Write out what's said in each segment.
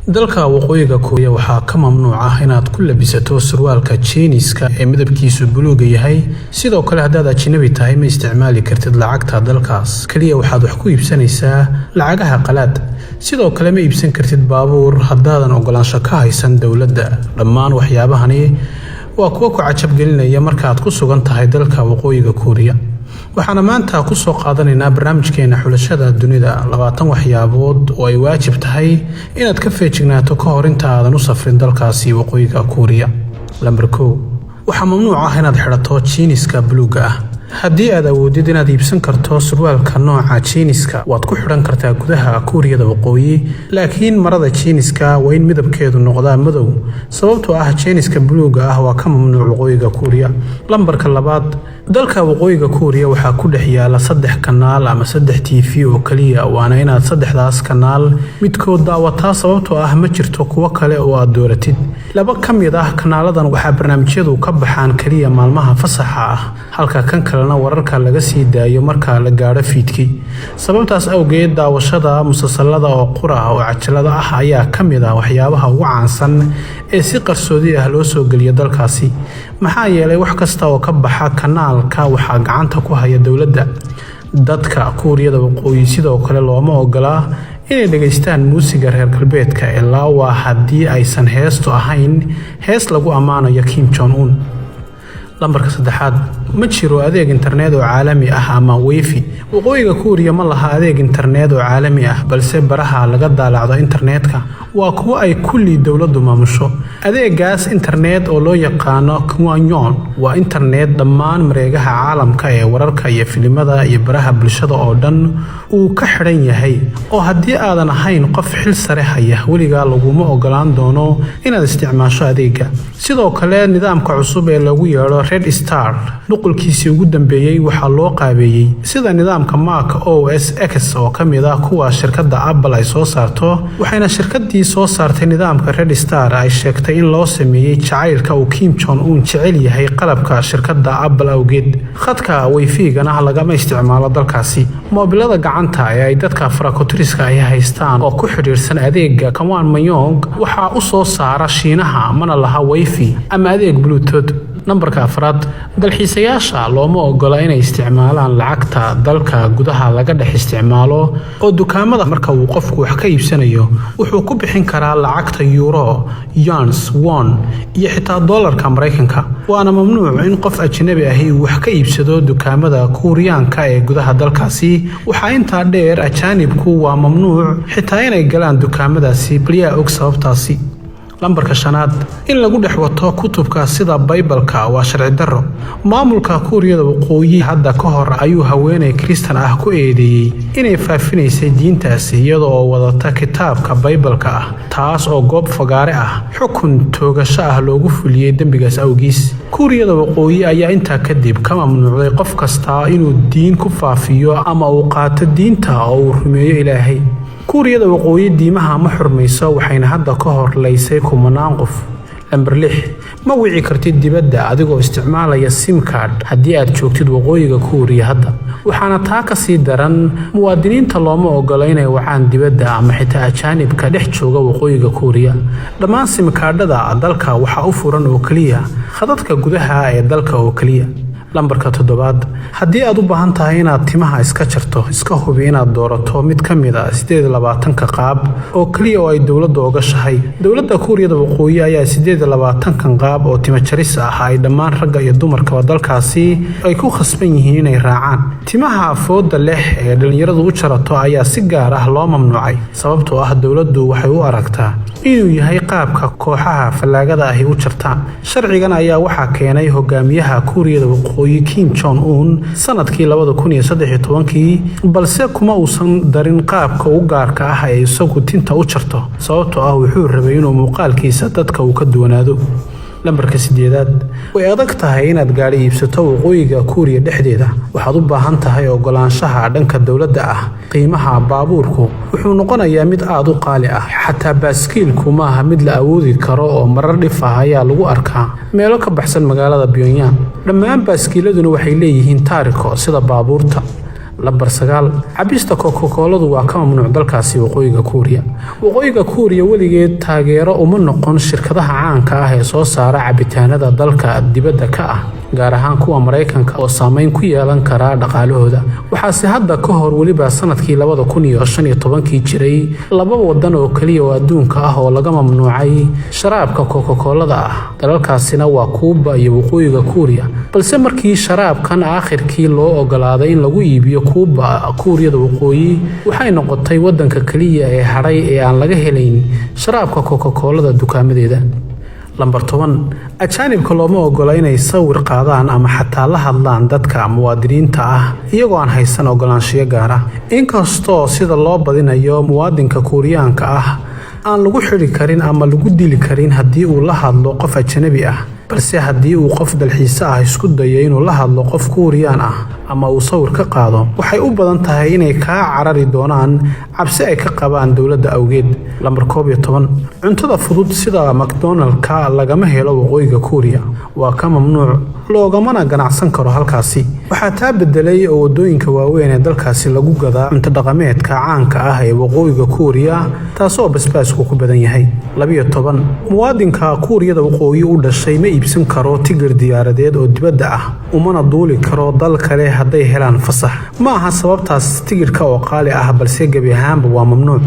Dalka Waqooyiga Kuuriya waxaa ka mamnuuc ah inaad ku labisato surwaalka jeeniska ee midabkiisu buluuga yahay. Sidoo kale, haddaad ajnabi tahay, ma isticmaali kartid lacagta dalkaas, keliya waxaad wax ku iibsanaysaa lacagaha qalaad. Sidoo kale, ma iibsan kartid baabuur haddaadan ogolaansho ka haysan dowladda. Dhammaan waxyaabahani waa kuwo ku cajabgelinaya markaaad ku sugan tahay dalka Waqooyiga Kuuriya. Waxaana maanta ku soo qaadanaynaa barnaamijkeena xulashada dunida 20 waxyaabood oo ay waajib tahay inaad ka feejignaato ka hor inta aadan u safrin dalkaasi Waqooyiga Kuuriya. Lambar 1: waxaa mamnuuc ah inaad xidhato jiiniska buluugga ah. Haddii aad awoodid inaad iibsan karto surwaalka nooca jiiniska, waad ku xidhan kartaa gudaha Kuuriyada Waqooyi, laakiin marada jiiniska waa in midabkeedu noqdaa madow, sababtoo ah jiiniska buluugga ah waa ka mamnuuc Waqooyiga Kuuriya. Lambarka 2: dalka Waqooyiga Kuuriya waxaa ku dhex yaala saddex kanaal ama saddex TV oo keliya, waana inaad saddexdaas kanaal midkood daawataa, sababtoo ah ma jirto kuwo kale oo aad dooratid. Laba ka mid ah kanaaladan waxaa barnaamijyadu ka baxaan keliya maalmaha fasaxa ah, halka kan kalena wararka laga sii daayo marka la gaadho fiidkii. Sababtaas awgeed, daawashada musalsalada oo qura oo cajalada ah ayaa ka mid ah waxyaabaha ugu caansan ee si qarsoodi ah loo soo geliyo dalkaasi, maxaa yeelay wax kasta oo ka baxa kanaalka waxaa gacanta ku haya dowladda. Dadka Kuuriyada Waqooyi sidoo kale looma ogolaa inay dhegaystaan muusiga reer galbeedka, ilaa waa haddii aysan heestu ahayn hees lagu ammaanayo Kim Jong Un. Lambarka 3: ma jiro adeeg internet oo caalami ah ama WiFi. Waqooyiga Kuuriya ma laha adeeg internet oo caalami ah, balse baraha laga daalacdo internetka waa kuwo ay kulli dowladdu maamusho. Adeegaas internet oo loo yaqaano Kwangmyong waa internet dhammaan mareegaha caalamka ee wararka iyo filimada iyo baraha bulshada oo dhan uu ka xidhan yahay, oo haddii aadan ahayn qof xil sare haya, weligaa laguma ogolaan doono inaad isticmaasho adeega. Sidoo kale, nidaamka cusub ee lagu yeedho Red Star nuqulkiisii ugu dambeeyey waxaa loo qaabeeyey sida nidaamka Mac OS X oo ka mid ah kuwa shirkadda Apple ay soo saarto, waxayna shirkadii soo saartay nidaamka Red Star ay sheegtay in loo sameeyey jacaylka uu Kim Jong Un jecel yahay qalabka shirkadda Apple awgeed. Khadka WiFi-gana lagama isticmaalo dalkaasi. Moobilada gacanta ee ay dadka farakutiriska ay haystaan oo ku xidhiidhsan adeega Kwangmyong waxaa u soo saara Shiinaha, mana laha WiFi ama adeeg Bluetooth. Nambarka 4: dalxiisayaasha looma ogola inay isticmaalaan lacagta dalka gudaha laga dhex isticmaalo, oo dukaamada marka uu qofku wax ka iibsanayo wuxuu ku bixin karaa lacagta euro, yuan, won iyo xitaa doolarka Maraykanka. Waana mamnuuc in qof ajnabi ahi uu wax ka iibsado dukaamada Kuuriyaanka ee gudaha dalkaasi. Waxaa intaa dheer, ajaanibku waa mamnuuc xitaa inay galaan dukaamadaasi. Balyaa og sababtaasi? Lambarka 5: in lagu dhex wato kutubka sida Baybalka waa sharci darro. Maamulka Kuuriyada Waqooyi hadda ka hor ayuu haweeney Kristan ah ku eedeeyey inay faafinaysay diintaasi iyada oo wadata kitaabka Baybalka ah, taas oo goob fagaare ah xukun toogasho ah loogu fuliyey dembigaas awgiis. Kuuriyada Waqooyi ayaa intaa kadib ka mamnuucday qof kastaa inuu diin ku faafiyo ama uu qaato diinta oo uu rumeeyo Ilaahay. Kuuriyada Waqooyi diimaha ma xurmayso, waxayna hadda ka hor laysay kumanaan qof. Lambar 6: ma wici kartid dibadda adigoo isticmaalaya SIM card haddii aad joogtid Waqooyiga Kuuriya hadda. Waxaana taa ka sii daran, muwaadiniinta looma ogola inay wacaan dibadda ama xitaa ajaanibka dhex jooga Waqooyiga Kuuriya. Dhammaan simkaadhada dalka waxaa u furan oo keliya khadadka gudaha ee dalka oo keliya. Lambarka 7: haddii aad u baahan tahay inaad timaha iska jarto, iska hubi inaad doorato mid ka mid a 28-ka qaab oo keliya oo ay dowladdu ogashahay. Dowladda Kuuriyada Waqooyi ayaa 28-kan qaab oo timo jaris ah ay dhammaan ragga iyo dumarkaba dalkaasi ay ku khasban yihiin inay raacaan. Timaha fooda leh ee dhallinyaradu u jarato ayaa si gaar ah loo mamnuucay, sababtoo ah dowladdu waxay u aragtaa inuu yahay qaabka kooxaha fallaagada ahi u jartaan. Sharcigan ayaa waxaa keenay hogaamiyaha Kuuriyada Waqooyi Kim Jong Un sanadkii 2013-kii, balse kuma uusan darin qaabka u gaarka ah ee isagu tinta u jarto, sababtoo ah wuxuu rabay inuu muuqaalkiisa dadka uu ka duwanaado. Lambarka 8: way adag tahay inaad gaadhi iibsato Waqooyiga Kuuriya dhexdeeda. Waxaad u baahan tahay ogolaanshaha dhanka dowladda ah. Qiimaha baabuurku wuxuu noqonayaa mid aada u qaali ah. Xataa baaskiilku maaha mid la awoodi karo, oo marar dhif ah ayaa lagu arkaa meelo ka baxsan magaalada Pyongyang. Dhammaan baaskiiladuna waxay leeyihiin taariko sida baabuurta. Lambar 9, cabista Coca-Coladu waa ka mamnuuc dalkaasi Waqooyiga Kuuriya. Waqooyiga Kuuriya weligeed taageero uma noqon shirkadaha caanka ah ee soo saara cabitaanada dalka dibadda ka ah, gaar ahaan kuwa Maraykanka oo saameyn ku yeelan kara dhaqaalahooda. Waxaase hadda ka hor, weliba sanadkii 2015-kii, jiray laba wadan oo keliya oo adduunka ah oo laga mamnuucay sharaabka Coca-Colada ah. Dalalkaasina waa Kuuba iyo Waqooyiga Kuuriya. Balse markii sharaabkan aakhirkii loo ogolaaday in lagu iibiyo Kuuba, Kuuriyada Waqooyi waxay noqotay wadanka keliya ee hadhay ee aan laga helayn sharaabka Coca-Colada dukaamadeeda. Lambar 10, ajaanibka looma ogola inay sawir qaadaan ama xataa la hadlaan dadka muwaadiniinta ah iyagoo aan haysan ogolaanshiyo gaar ah. Inkastoo sida loo badinayo muwaadinka Kuuriyaanka ah aan lagu xidhi karin ama lagu dili karin haddii uu la hadlo qof ajanabi ah, balse haddii uu qof dalxiise ah isku dayo inuu la hadlo qof Kuuriyaan ah ama uu sawir ka qaado, waxay u badan tahay inay kaa carari doonaan cabsi ay ka qabaan dowladda awgeed. Lambar 11, cuntada fudud sida McDonaldka lagama helo Waqooyiga Kuuriya. Waa ka mamnuuc, loogamana ganacsan karo halkaasi. Waxaa taa bedelay oo wadooyinka waaweyn ee dalkaasi lagu gadaa cunto dhaqameedka caanka ah ee Waqooyiga Kuuriya, taasoo basbaasku ku badan yahay. 12, muwaadinka Kuuriyada Waqooyi u dhashay ma iibsan karo tigir diyaaradeed oo dibadda ah, umana duuli karo dal kale hadday helaan fasax. Ma aha sababtaas tigirka oo qaali ah, balse gebi ahaanba waa mamnuuc.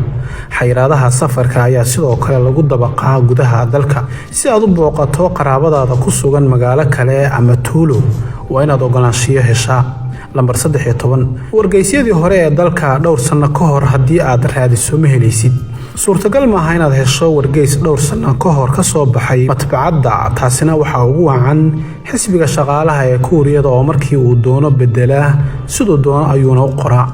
Xayiraadaha safarka ayaa sidoo kale lagu dabaqaa gudaha dalka. Si aad u booqato qaraabadaada ku sugan magaalo kale ama tuulo, waa inaad ogolaanshiyo heshaa. Lambar 13, wargeysyadii hore ee dalka dhowr sanno ka hor haddii aad raadiso, ma helaysid. Suurtagal maaha inaad hesho wargeys dhowr sanno ka hor ka soo baxay matbacadda. Taasina waxaa ugu wacan Xisbiga Shaqaalaha ee Kuuriyada oo markii uu doono bedelaa, siduu doono ayuuna u qoraa.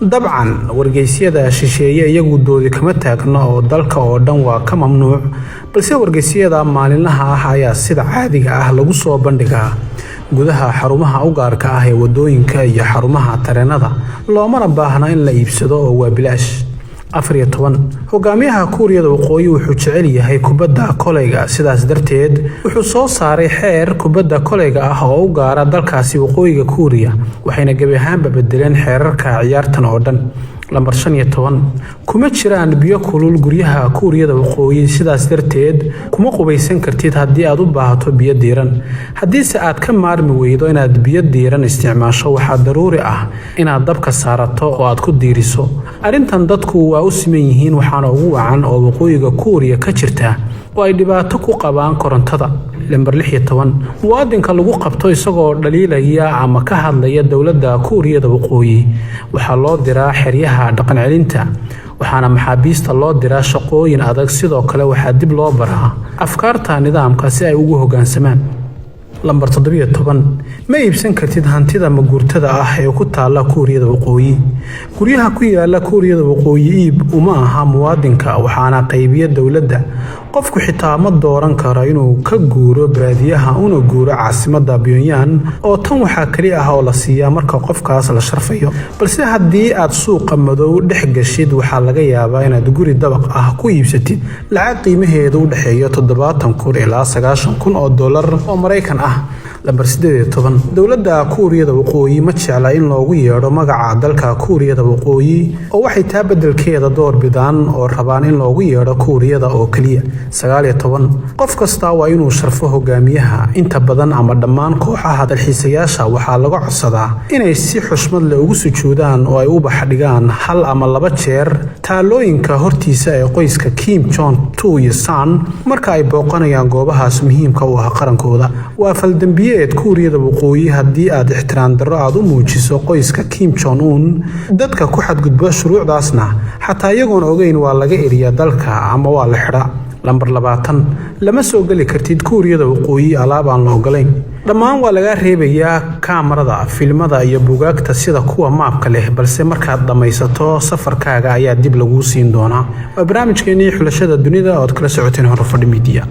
Dabcan wargeysyada shisheeye iyagu doodi kama taagno oo dalka oo dhan waa ka mamnuuc, balse wargeysyada maalinlaha ah ayaa sida caadiga ah lagu soo bandhigaa gudaha xarumaha u gaarka ah ee wadooyinka iyo xarumaha tareenada, loomana baahna in la iibsado oo waa bilaash. 14, hogaamiyaha Kuuriyada Waqooyi wuxuu jecel yahay kubadda koleyga. Sidaas darteed wuxuu soo saaray xeer kubadda koleyga ah oo u gaara dalkaasi Waqooyiga Kuuriya, waxayna gebi ahaanba bedeleen xeerarka ciyaartan oo dhan. Lambar 15, kuma jiraan biyo kulul guryaha Kuuriyada Waqooyi. Sidaas darteed kuma qubaysan kartid haddii aad u baahato biyo diiran. Haddiise aad ka maarmi weydo inaad biyo diiran isticmaasho, waxaa daruuri ah inaad dabka saarato oo aad ku diiriso. Arrintan dadku waa u siman yihiin, waxaana ugu wacan oo Waqooyiga Kuuriya ka jirta oo ay dhibaato ku qabaan korontada. Lambar 16, muwaadinka lagu qabto isagoo dhaliilaya ama ka hadlaya dowladda Kuuriyada Waqooyi waxaa loo diraa xeryaha dhaqancelinta, waxaana maxaabiista loo diraa shaqooyin adag. Sidoo kale waxaa dib loo baraa afkaarta nidaamka si ay ugu hoggaansamaan. Lambar 17, ma iibsan kartid hantida maguurtada ah ee ku taalla Kuuriyada Waqooyi. Guryaha ku yaala Kuuriyada Waqooyi iib uma aha muwaadinka, waxaana qaybiya dowladda. Qofku xitaa ma dooran karo inuu ka guuro baadiyaha una guuro caasimadda Pyongyang, oo tan waxaa keli ah oo la siiyaa marka qofkaas la sharfayo. Balse haddii aad suuqa madow dhex gashid, waxaa laga yaabaa inaad guri dabaq ah ku iibsatid lacag qiimaheedu u dhexeeyo 70,000 ilaa 90,000 oo dollar oo Maraykan ah. Lambar 18, dowladda Kuuriyada Waqooyi ma jecla in loogu yeedho magaca dalka Kuuriyada Waqooyi, oo waxay taa beddelkeeda door bidaan oo rabaan in loogu yeedho Kuuriyada oo keliya. 19, qof kastaa waa inuu sharfo hogaamiyaha. Inta badan ama dhammaan kooxaha dalxiisayaasha waxaa laga codsadaa inay si xushmad leh ugu sujuudaan oo ay ubax dhigaan hal ama laba jeer taalooyinka hortiisa ee qoyska Kim Jong two iyo San marka ay booqanayaan goobahaas muhiimka u ah qarankooda. Waa faldambiyeed Kuuriyada Waqooyi haddii aad ixtiraam darro aad u muujiso qoyska Kim Jong Un. Dadka ku xadgudba shuruucdaasna, xataa iyagoon ogeyn, waa laga eriyaa dalka ama waa la xidhaa. Lambar 20, lama soo geli kartid Kuuriyada Waqooyi alaab aan la ogolayn. Dhammaan waa lagaa reebayaa kaamarada, filmada iyo bugaagta sida kuwa maabka leh, balse markaad dhammaysato safarkaaga ayaa dib laguu siin doonaa. Waa barnaamijkeenii Xulashada Dunida ood kala socoteen Horufadhi Media.